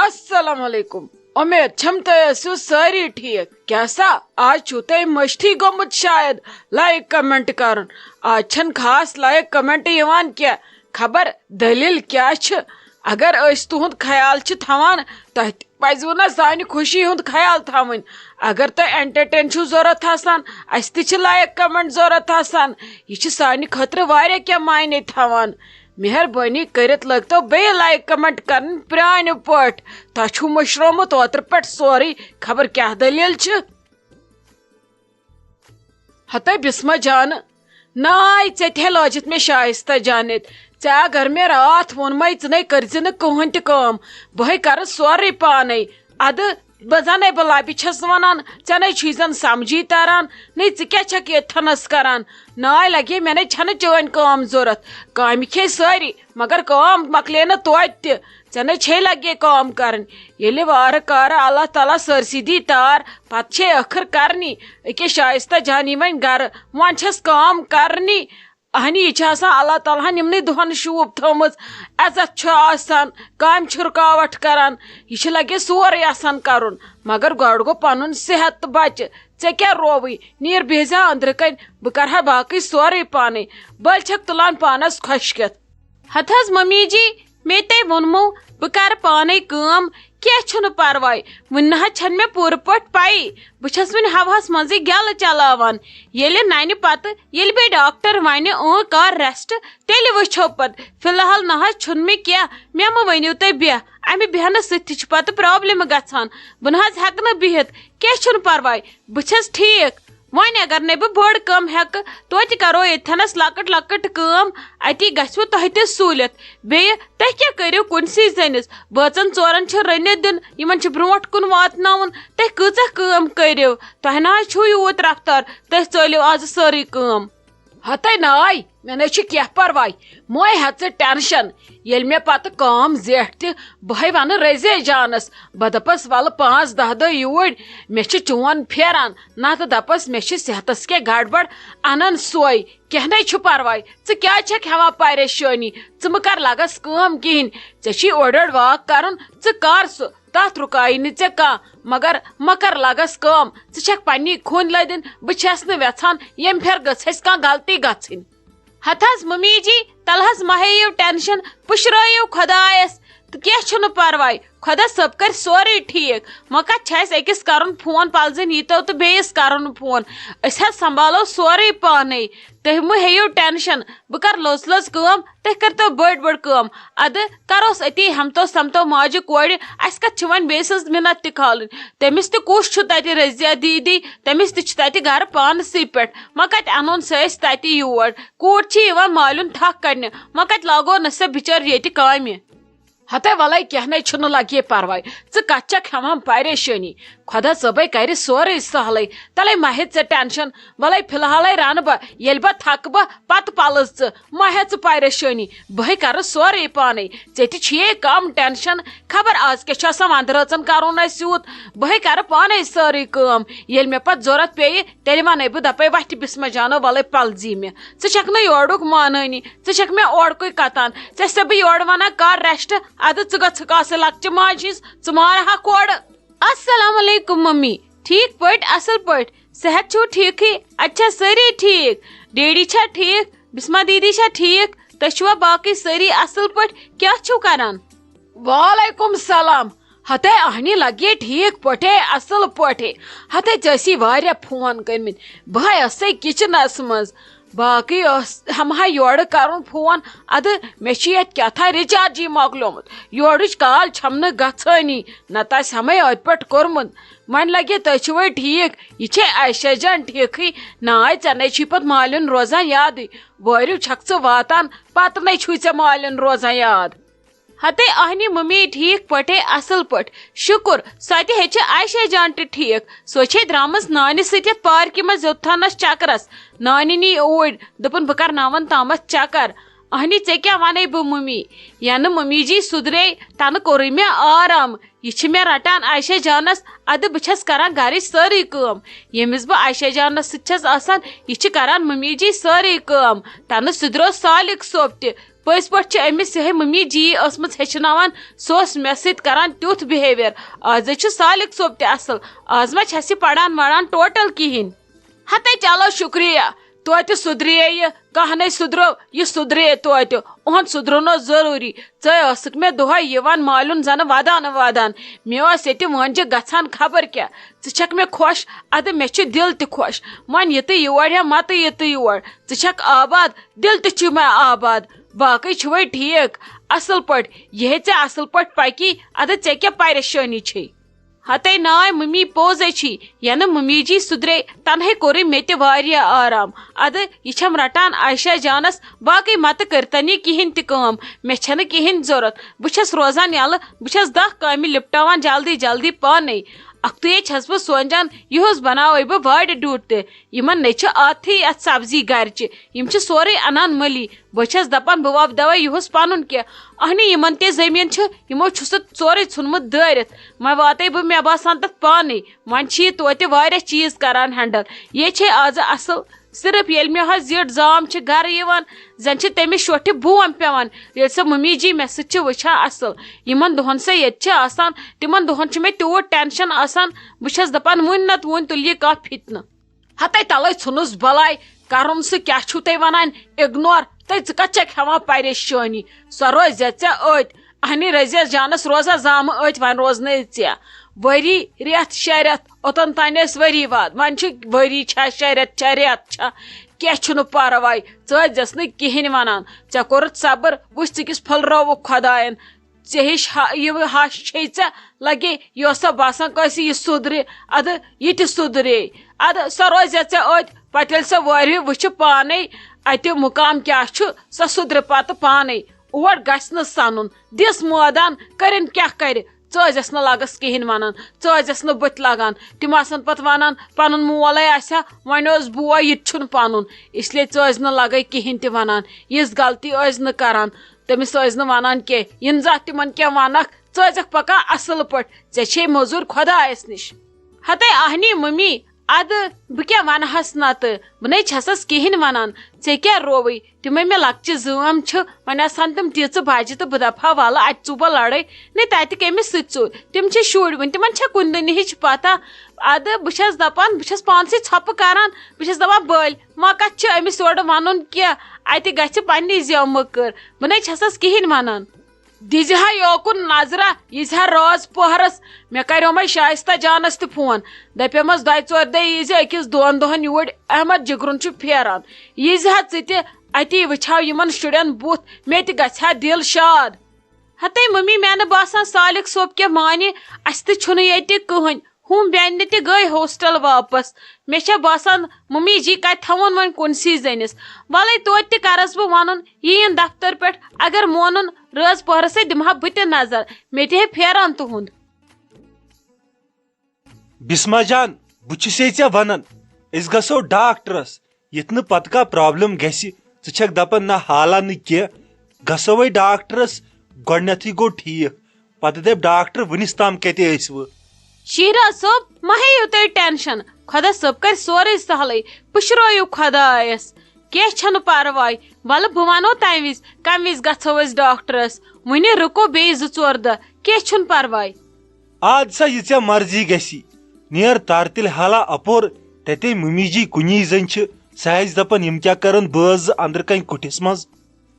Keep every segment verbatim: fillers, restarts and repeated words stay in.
السلام علیکم۔ اُمید چھم تُہۍ ٲسِو سٲری ٹھیٖک۔ کیٛاہ سا آز چھُو تۄہہِ مٔشتھٕے گوٚمُت شاید لایک کمنٹ کرُن؟ آز چھَنہٕ خاص لایک کمنٹ یِوان کینٛہہ۔ خبر دٔلیٖل کیٛاہ چھِ؟ اگر أسۍ تُہُنٛد خیال چھِ تھاوان، تۄہہِ تہِ پزِوٕ نہ سانہِ خوشی ہُنٛد خیال تھاوٕنۍ۔ اگر تۄہہِ انٹرٹین چھُو ضوٚرتھ آسان، اَسہِ تہِ چھِ لایک کمنٹ ضوٚرتھ آسان۔ یہِ چھِ سانہِ خٲطرٕ واریاہ کینٛہہ معنی تھاوان۔ مہربٲنی کٔرِتھ لٲگتو بیٚیہِ لایک کمنٹ کرٕنۍ پرٛانہِ پٲٹھۍ۔ تۄہہِ چھُو مٔشرومُت اوترٕ پٮ۪ٹھ سورُے، خبر کیٛاہ دٔلیٖل چھِ۔ ہتے بسمہ جانہٕ، ناے ژےٚ تہِ ہے لٲجِتھ مےٚ شایستہ جانِتھ۔ ژےٚ اگر مےٚ راتھ ووٚنمَے، ژٕ نے کٔرزِ نہٕ کٕہٕنۍ تہِ کٲم، بہٕ ہے کرٕ سورُے پانے۔ ادٕ بہٕ زنے بہٕ لبہِ چھس ونان، ژےٚ نے چھُے زن سمجھی تران، نے ژٕ کیٛاہ چھکھ ییٚتھنس کران؟ ناے لگے، مےٚ نے چھنہٕ چٲنۍ کٲم ضوٚرتھ، کامہِ کھے سٲری، مگر کٲم مۄکلے نہٕ توتہِ تہِ۔ ژےٚ نے چھے لگے کٲم کرٕنۍ۔ ییٚلہِ وارٕ کارٕ اللہ تعالیٰ سٲرسٕے دی تار، پتہٕ چھے ٲخٕر کرنی۔ أکے شایستہ جانی وۄنۍ گرٕ، وۄنۍ چھس کٲم کرنی۔ اہنی، یہِ چھِ آسان اللہ تعالیٰ ہن یِمنٕے دۄہن شوٗب تھٲومٕژ، عزت چھُ آسان، کامہِ چھِ رُکاوٹھ کران، یہِ چھِ لگے سورُے آسان کرُن، مگر گۄڈٕ گوٚو پنُن صحت تہٕ بچہِ۔ ژےٚ کیٛاہ رووٕے؟ نیر بیہزِ ہا أنٛدرٕ کنۍ، بہٕ کرٕ ہا باقٕے سورُے پانے۔ بٔلۍ چھکھ تُلان پانس خۄشکیتھ۔ ہتہٕ حظ ممی جی، مےٚ تۄہہِ ووٚنمو، بہٕ کرٕ پانے کٲم، کینٛہہ چھُنہٕ پرواے۔ وُنہِ نہ حظ چھنہٕ مےٚ پوٗرٕ پٲٹھۍ پَیی، بہٕ چھَس وُنہِ ہوہَس منٛزٕے گٮ۪لہٕ چلاوان۔ ییٚلہِ نَنہِ پتہٕ، ییٚلہِ بیٚیہِ ڈاکٹر وَنہِ، "اۭں، کر ریسٹ"، تیٚلہِ وٕچھو پتہٕ۔ فی الحال نہ حظ چھُنہٕ مےٚ کینٛہہ، مےٚ مہ ؤنِو تُہۍ بیٚہہ، اَمہِ بیٚہنہٕ سۭتۍ تہِ چھِ پتہٕ پرابلم گژھان۔ بہٕ نہ حظ ہٮ۪کہٕ نہٕ بِہِتھ، کینٛہہ چھُنہٕ پرواے، بہٕ چھَس ٹھیٖک۔ وۄنۍ اگر نے بہٕ بٔڑ کٲم ہٮ۪کہٕ، توتہِ کرو ییٚتھٮ۪نَس لۄکٕٹ لۄکٕٹ کٲم، اَتی گژھِوٕ تۄہہِ تہِ سہوٗلیت۔ بیٚیہِ تُہۍ کیٛاہ کٔرِو کُنسٕے زٔنِس؟ بٲژَن ژورَن چھُ رٔنِتھ دیُن، یِمَن چھُ برٛونٛٹھ کُن واتناوُن۔ تُہۍ کۭژاہ کٲم کٔرِو؟ تۄہہِ نہ حظ چھُو یوٗت رفتار، تُہۍ ژٲلِو آزٕ سٲرٕے کٲم۔ ہتے ناے، مےٚ نَے چھُ کینٛہہ پرواے، مہٕ ہے ہےٚ ژٕ ٹینشن۔ ییٚلہِ مےٚ پتہٕ کٲم زیٹھ تہِ، بہٕ ہے ونہٕ رزے جانس، بہٕ دپس، "ولہٕ پانٛژھ دَہ دۄہ یوٗرۍ، مےٚ چھُ چون پھیران"، نتہٕ دپس، "مےٚ چھِ صحتس کینٛہہ گڑبڑ"، انن سۄے۔ کینٛہہ نَے چھُ پرواے، ژٕ کیٛازِ چھکھ ہٮ۪وان پریشٲنی؟ ژٕ مہٕ کر لگس کٲم کِہینۍ، ژےٚ چھُے اورٕ یورٕ واک کرُن، ژٕ کر سُہ۔ تتھ رُکایہِ نہٕ ژےٚ کانٛہہ، مگر مہ کر لگس کٲم۔ ژٕ چھکھ پننی کھوٗنۍ لٔدٕنۍ، بہٕ چھس نہٕ وٮ۪ژھان ییٚمہِ پھِرِ گٔژھ اَسہِ کانٛہہ غلطی گژھٕنۍ۔ ہتہٕ حظ ممی جی، تلہٕ حظ مہ ہیٚیِو ٹینشن، پُشرٲیِو خۄدایس تہٕ کینٛہہ چھُنہٕ پرواے، خۄدا صٲب کرِ سورُے ٹھیٖک۔ وۄنۍ کتھ چھِ اَسہِ أکِس کرُن فون پلزٕنۍ ییٖتو تہٕ بیٚیِس کرُن فون، أسۍ حظ سنبھالو سورُے پانے۔ تُہۍ مہٕ ہیٚیِو ٹینشن، بہٕ کرٕ لٔژ لٔژ کٲم، تُہۍ کٔرۍتو بٔڑ بٔڑ کٲم۔ ادٕ کروس أتی ہمتو سمتو ماجہِ کورِ، اسہِ کتھ چھِ وۄنۍ بیٚیہِ سٕنٛز مِنت تہِ کھالٕنۍ؟ تٔمِس تہِ کُس چھُ تتہِ رضیہ دیدی، تٔمِس تہِ چھِ تتہِ گرٕ پانسٕے پٮ۪ٹھ، وۄنۍ کتہِ انون سُہ أسۍ تتہِ یور؟ کوٗر چھِ یِوان مالیُن تھکھ کڑنہِ، وۄنۍ کتہِ لاگو نہٕ سۄ بِچٲر ییٚتہِ کامہِ؟ ہتے ولے کینٛہہ نے چھُنہٕ لگہِ پرواے، ژٕ کتھ چھکھ ہٮ۪وان پریشٲنی؟ خۄدا صٲبے کرِ سورُے سہلٕے۔ تلے مہ ہے ژٕ ٹینشن۔ ولے فی الحالے رنہٕ بہٕ، ییٚلہِ بہٕ تھکہٕ بہٕ، پتہٕ پلز ژٕ۔ مہ ہے ژٕ پریشٲنی، بہٕ ہے کرٕ سورُے پانے۔ ژےٚ تہِ چھُیے کم ٹینشن۔ خبر آز کیٛاہ چھُ آسان ونٛدٕ رٲژن کرُن اَسہِ یوٗت؟ بہٕ ہے کرٕ پانے سٲرٕے کٲم۔ ییٚلہِ مےٚ پتہٕ ضروٗرت پیٚیہِ، تیٚلہِ ونے بہٕ، دپے، "وۄتھ بسمہ جانو، ولے پلزی مےٚ۔ ژٕ چھکھ نہٕ یورُک مانٲنی، ژٕ چھکھ مےٚ اورکُے کتان۔ ژےٚ چھسے بہٕ یورٕ ونان، کر ریسٹ، ادٕ ژٕ گژھکھ آسٕنۍ لۄکچہِ ماجہِ ہِنٛز، ژٕ مارٕ ہا کورٕ۔" السلام علیکم ممی، ٹھیٖک پٲٹھۍ، اصل پٲٹھۍ، صحت چھُو ٹھیٖکھٕے؟ اَتہِ چھا سٲری ٹھیٖک؟ ڈیڈی چھا ٹھیٖک؟ بسمہ دیدی چھا ٹھیٖک؟ تُہۍ چھِوا باقٕے سٲری اصل پٲٹھۍ؟ کیٛاہ چھِو کران؟ وعلیکم سلام۔ ہتے اہنی لگے ٹھیٖک پٲٹھۍ، اصل پٲٹھۍ۔ ہتے ژےٚ ٲسی واریاہ فون کٔرمٕتۍ، بہٕ ہاے ٲسے کچنس منٛز۔ باقٕے ٲس ہمہٕ ہا یورٕ کرُن فون، ادٕ مےٚ چھُ یتھ کیٛاہ تھام ریچارجی مۄکلیومُت، یورٕچ کال چھم نہٕ گژھٲنی، نتہٕ آسہِ ہمے أتھۍ پٮ۪ٹھ کوٚرمُت۔ وۄنۍ لگے تُہۍ چھِوے ٹھیٖک؟ یہِ چھے عائشہ جان ٹھیٖکھٕے؟ ناے، ژےٚ نے چھُے پتہٕ مالیُن روزان یادٕے، وٲرِو چھکھ ژٕ واتان، پتہٕ نے چھُے ژےٚ مالیُن روزان یاد۔ ہتے اہنہِ ممی ٹھیٖک پٲٹھۍ، اصل پٲٹھۍ، شُکُر۔ سۄ تہِ ہے چھِ عائشہ جان تہِ ٹھیٖک۔ سۄ چھے درٛامٕژ نانہِ سۭتۍ یتھ پارکہِ منٛز یوٚتتھنس چکرس۔ نانہِ نی اوٗرۍ، دوٚپُن، "بہٕ کرناون تامتھ چکر۔" اہنی، ژےٚ کیٛاہ ونے بہٕ ممی؟ ینہٕ ممی جی سُدرے، تنہٕ کوٚرُے مےٚ آرام۔ یہِ چھِ مےٚ رٹان عائشہ جانس، ادٕ بہٕ چھس کران گرٕچ سٲرٕے کٲم۔ ییٚمِس بہٕ عائشہ جانس سۭتۍ چھس آسان، یہِ چھِ کران ممی جی سٲرٕے کٲم۔ تنہٕ سُدریو سالک صٲب تہِ۔ پٔزۍ پٲٹھۍ چھِ أمِس یِہے ممی جی ٲسمٕژ ہیٚچھناوان۔ سُہ اوس مےٚ سۭتۍ کران تیُتھ بِہیویر۔ آز حظ چھُ سالک صٲب تہِ اصل۔ آز ما چھس یہِ پران وران ٹوٹل کِہینۍ۔ ہتے چلو شُکریہ، توتہِ سُدریے یہِ۔ کانٛہہ نے سُدرو، یہِ سُدریے توتہِ۔ اُہُنٛد سُدرُن اوس ضروٗری۔ ژٕے ٲسٕکھ مےٚ دۄہے یِوان مالیُن زنہٕ ودان ودان۔ مےٚ اوس ییٚتہِ وٲنجہِ گژھان خبر کیٛاہ۔ ژٕ چھکھ مےٚ خۄش، ادٕ مےٚ چھُ دِل تہِ خۄش۔ وۄنۍ یہِ تہٕ یور یا مہ تہٕ یہِ تہٕ یور۔ ژٕ چھکھ آباد، دِل تہِ چھُ مےٚ آباد۔ باقٕے چھُوے ٹھیٖک، اصل پٲٹھۍ۔ یہِ ہے ژےٚ اصل پٲٹھۍ پکی، ادٕ ژےٚ کیٛاہ پریشٲنی چھے؟ ہتے ناے ممی پوزے چھی، ینہٕ ممی جی سُدرے، تنہے کوٚرُے مےٚ تہِ واریاہ آرام۔ ادٕ یہِ چھم رٹان عائشہ جانس، باقٕے متہٕ کٔرتن یہِ کِہینۍ تہِ کٲم۔ مےٚ چھنہٕ کِہینۍ ضرورت، بہٕ چھس روزان یلہٕ، بہٕ چھس دہ کامہِ لپٹاوان جلدی جلدی پانے۔ اکھتُے چھس بہٕ سونچان، یِہُس بناوے بہٕ وارِ ڈیوٗٹ تہِ۔ یِمن نے چھِ عادتھٕے یتھ سبزی گرچہِ، یِم چھِ سورُے انان مٔلی۔ بہٕ چھس دپان، بہٕ وۄپداوے یِہُس پنُن کینٛہہ۔ اہنہِ، یِمن تہِ زٔمیٖن چھِ، یِمو چھُ سُہ سورُے ژھُنمُت دٲرِتھ۔ وۄنۍ واتے بہٕ، مےٚ باسان، تتھ پانے۔ وۄنۍ چھِ یہِ توتہِ واریاہ چیٖز کران ہینڈل۔ یہِ چھے آزٕ اصل۔ صرف ییٚلہِ مےٚ حظ زِٹھ زام چھِ گرٕ یِوان، زن چھِ تٔمِس شوٹھِ بوم پٮ۪وان، ییٚلہِ سۄ ممی جی مےٚ سۭتۍ چھِ وٕچھان اصل۔ یِمن دۄہن سۄ ییٚتہِ چھِ آسان، تِمن دۄہن چھُ مےٚ تیوٗت ٹینشن آسان، بہٕ چھس دپان، وُنہِ نتہٕ وُنہِ تُلہِ یہِ کانٛہہ فِتنہٕ۔ ہتے تلے ژھُنُس بلاے، کرُن سُہ کیٛاہ چھُو تُہۍ ونان؟ اگنور، تہٕ ژٕ کتھ چھکھ ہٮ۪وان پریشٲنی؟ سۄ روزِ ژےٚ أتۍ۔ اہنی رزیز جانس روزا زامہٕ أتۍ، وۄنۍ روزنے ژےٚ۔ ؤری، رٮ۪تھ، شےٚ رٮ۪تھ، اوٚتن تانۍ ٲسۍ ؤری واد، وۄنۍ چھِ ؤری چھا، شےٚ رٮ۪تھ چھا، رٮ۪تھ چھا، کینٛہہ چھُنہٕ پرواے۔ ژٕ ٲسۍ زٮ۪س نہٕ کِہینۍ ونان۔ ژےٚ کوٚرُتھ صبر، وٕچھ ژٕ کِس پھٔلرٲوُکھ خۄداین۔ ژےٚ ہِش ہا-، یہِ ہش چھے ژےٚ لگے، یہِ اوس سا باسان کٲنٛسہِ یہِ سُدرِ، ادٕ یہِ تہِ سُدرے۔ ادٕ سۄ روزِ ژےٚ أتۍ، پتہٕ ییٚلہِ سۄ وٲرِو وٕچھِ پانے اتہِ مُقام کیٛاہ چھُ، سۄ سُدرِ پتہٕ پانے۔ اور گژھِ نہٕ سنُن، دِس مٲدان، کٔرِن کیٛاہ کرِ؟ ژٕ ٲسۍزٮ۪س نہٕ لگس کِہینۍ ونان، ژٕ ٲسۍزٮ۪س نہٕ بٕتھِ لگان۔ تِم آسن پتہٕ ونان، پنُن مول ہے آسہِ ہا، وۄنۍ اوس بوے، یہِ تہِ چھُنہٕ پنُن۔ اس لیے ژٕ ٲسۍ نہٕ لگے کِہینۍ تہِ ونان، یِژھ غلطی ٲسۍ نہٕ کران۔ تٔمِس ٲسۍ نہٕ ونان کینٛہہ، یِنہٕ زانٛہہ تِمن کینٛہہ ونکھ، ژٕ ٲسکھ پکان اصل پٲٹھۍ، ژےٚ چھے موٚزوٗرۍ خۄدایس نِش۔ ہتے اہنی ممی، ادٕ بہٕ کیٛاہ ونہس نتہٕ؟ بہٕ نے چھسس کِہینۍ ونان۔ ژےٚ کیٛاہ رووٕے؟ تِمے مےٚ لۄکچہِ زٲم چھِ، وۄنۍ آسہٕ ہن تِم تیٖژٕ بجہِ تہٕ بہٕ دپہٕ ہا، ولہٕ اتہِ ژوٗبہ لڑٲے۔ نے تتہِ کٔمِس سۭتۍ ژوٗ؟ تِم چھِ شُرۍ وُنہِ، تِمن چھا کُنہِ دُنیہٕچ پتہ؟ ادٕ بہٕ چھس دپان، بہٕ چھس پانسٕے ژھۄپہٕ کران، بہٕ چھس دپان، بٔلۍ ما کتھ چھِ أمِس یورٕ ونُن کینٛہہ، اتہِ گژھِ پننی زیو مٔکٕر۔ بہٕ نے چھسس کِہینۍ ونان۔ دیٖزِ ہا یوکُن نظرہ، ییٖزِ ہا رٲژ پٔہرس۔ مےٚ کریومے شایستہ جانس تہِ فون، دپیومس، دۄیہِ ژورِ دۄہہِ ییٖزِ، أکِس دۄن دۄہن یوٗرۍ، احمد جگرُن چھُ پھیران۔ ییٖزِ ہا ژٕ تہِ، اتی وٕچھہو یِمن شُرٮ۪ن بُتھ، مےٚ تہِ گژھِ ہا دِل شاد۔ ہتے ممی، مےٚ نہٕ باسان سالک صٲب کینٛہہ مانہِ، اسہِ تہِ چھُنہٕ ییٚتہِ کٕہٕنۍ۔ ہُم بیٚنہِ تہِ گٔے ہوسٹل واپس۔ مےٚ چھےٚ باسان، ممی جی کتہِ تھاوون وۄنۍ کُنسٕے زٔنِس۔ ولے توتہِ تہِ کرس بہٕ ونُن، یہِ یِن دفتر پٮ۪ٹھ، اگر مونُن، رٲژ پٔہرسے دِمہٕ ہا بہٕ تہِ نظر، مےٚ تہِ ہے پھیران تُہُنٛد۔ بسمہ جان، بہٕ چھُسے ژےٚ ونان، أسۍ گژھو ڈاکٹرس، یتھ نہٕ پتہٕ کانٛہہ پرابلم گژھِ۔ ژٕ چھکھ دپان نہ حالہ نہٕ کینٛہہ، گژھو وۄنۍ ڈاکٹرس، گۄڈنیتھٕے گوٚو ٹھیٖک، پتہٕ دپہِ ڈاکٹر وُنِس تام کتہِ ٲسوٕ؟ شیراز صٲب، مہ ہیٚیِو تُہۍ ٹینشن، خۄدا صٲب کرِ سورُے سہلٕے، پُشرٲیِو خۄدایس، کینٛہہ چھنہٕ پرواے۔ ولہٕ بہٕ ونو تمہِ وِزِ، کمہِ وِزِ گژھو أسۍ ڈاکٹرس، وُنہِ رُکو بیٚیہِ زٕ ژور دۄہ، کینٛہہ چھُنہٕ پرواے۔ آد سا یہِ ژےٚ مرضی گژھی، نیر تر تیٚلہِ حالہ اپور، تتے مُمی جی کُنی زٔنۍ چھِ، سۄ آسہِ دپان یِم کیٛاہ کرن بٲژ زٕ أنٛدرٕ کنہِ کُٹھِس منٛز۔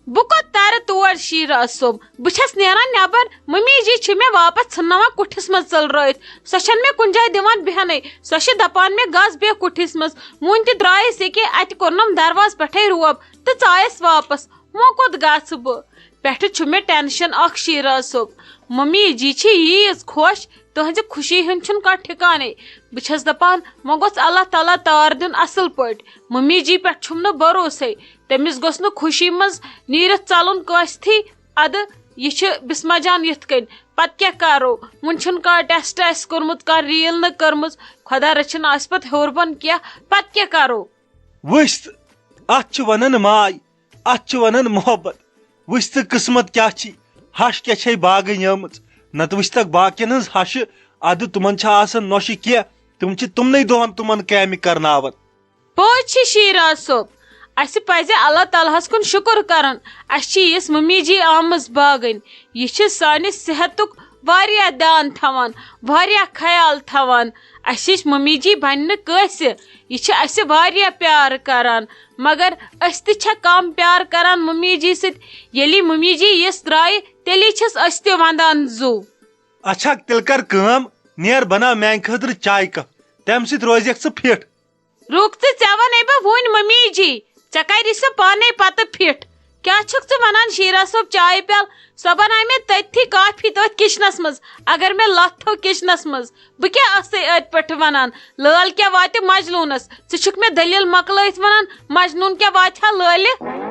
بہٕ کوٚت ترٕ تور شیراز صٲب؟ بہٕ چھَس نیران نٮ۪بر، ممی جی چھِ مےٚ واپس ژھٕنناوان کُٹھِس منٛز ژٔلرٲوِتھ۔ سۄ چھَنہٕ مےٚ کُنہِ جایہِ دِوان بیٚہنَے۔ سۄ چھِ دَپان مےٚ، "گژھ بیٚہہ کُٹھِس منٛز۔" وُنہِ تہِ درٛایَس ییٚکیٛاہ اَتہِ کوٚرنَم دروازٕ پٮ۪ٹھَے روب تہٕ ژایَس واپس۔ وۄنۍ کوٚت گژھٕ بہٕ؟ پٮ۪ٹھٕ چھُ مےٚ ٹینشن اکھ شیراز صٲب۔ ممی جی چھِ ییٖژ خۄش، تہنٛزِ خوشی ہُنٛد چھُنہٕ کانٛہہ ٹھِکانَے۔ بہٕ چھَس دَپان، وۄنۍ گوٚژھ اللہ تعالیٰ تار دیُن اَصٕل پٲٹھۍ۔ ممی جی پٮ۪ٹھ چھُم نہٕ بروسَے۔ تٔمِس گوٚژھ نہٕ خوشی منٛز نیٖرِتھ ژَلُن کٲنٛسہِ تھی۔ اَدٕ یہِ چھِ بسمہ جان یِتھ کٔنۍ، پَتہٕ کیٛاہ کَرو؟ وُنہِ چھُنہٕ کانٛہہ ٹیسٹ آسہِ کوٚرمُت، کانٛہہ ریٖل نہٕ کٔرمٕژ۔ خۄدا رٔچھِن آسہِ پَتہٕ ہیوٚر بۄن کینٛہہ، پَتہٕ کیٛاہ کَرو؟ وٕچھ تہٕ، اَتھ چھِ وَنان ماے۔ اتھ چھِ ونان محبت۔ وٕچھ تہٕ قٕسمت کیٛاہ چھی، ہش کیٛاہ چھے باغہٕ نیمٕژ، نتہٕ وٕچھتکھ باقین ہٕنٛز ہشہٕ۔ ادٕ تِمن چھِ آسان نۄشہِ کینٛہہ، تِم چھِ تِمنٕے دۄہن تِمن کامہِ کرناوان۔ پوٚز چھِ شیراز صٲب، اسہِ پزِ اللہ تعالیٰ ہس کُن شُکر کرُن، اسہِ چھِ یِژھ ممی جی آمٕژ باغٕنۍ۔ یہِ چھِ سانہِ صحتُک واریاہ دیان تھاوان، واریاہ خیال تھاوان۔ اسہِ چھِ ممی جی بننہٕ کٲنٛسہِ، یہِ چھِ اسہِ واریاہ پیار کران، مگر أسۍ تہِ چھا کم پیار کران ممی جی سۭتۍ؟ ییٚلہِ ممی جی یِژھ ترایہِ، تیٚلی چھِس أسۍ تہِ ونٛدان زُو۔ اچھا، تیٚلہِ کر کٲم، نیر بناو میانہِ خٲطرٕ چایہِ کپ، تمہِ سۭتۍ روزکھ ژٕ فٹ۔ رُک ژٕ، ژےٚ ونے بہٕ وُنۍ ممی جی، ژےٚ کرِ سۄ پانے پتہٕ فٹ۔ کیٛاہ چھُکھ ژٕ ونان شیراز صٲب؟ چایہِ پیالہٕ، سۄ بنایہِ مےٚ تٔتھی کافی تٔتھۍ کچنس منٛز۔ اگر مےٚ لتھ تھٲو کچنس منٛز، بہٕ کیٛاہ ٲسے أتھۍ پٮ۪ٹھ ونان؟ لٲل کیٛاہ واتہِ مجنوٗنس؟ ژٕ چھُکھ مےٚ دٔلیٖل مۄکلٲیِتھ ونان، مجنوٗن کیٛاہ واتہِ ہا لٲلہِ؟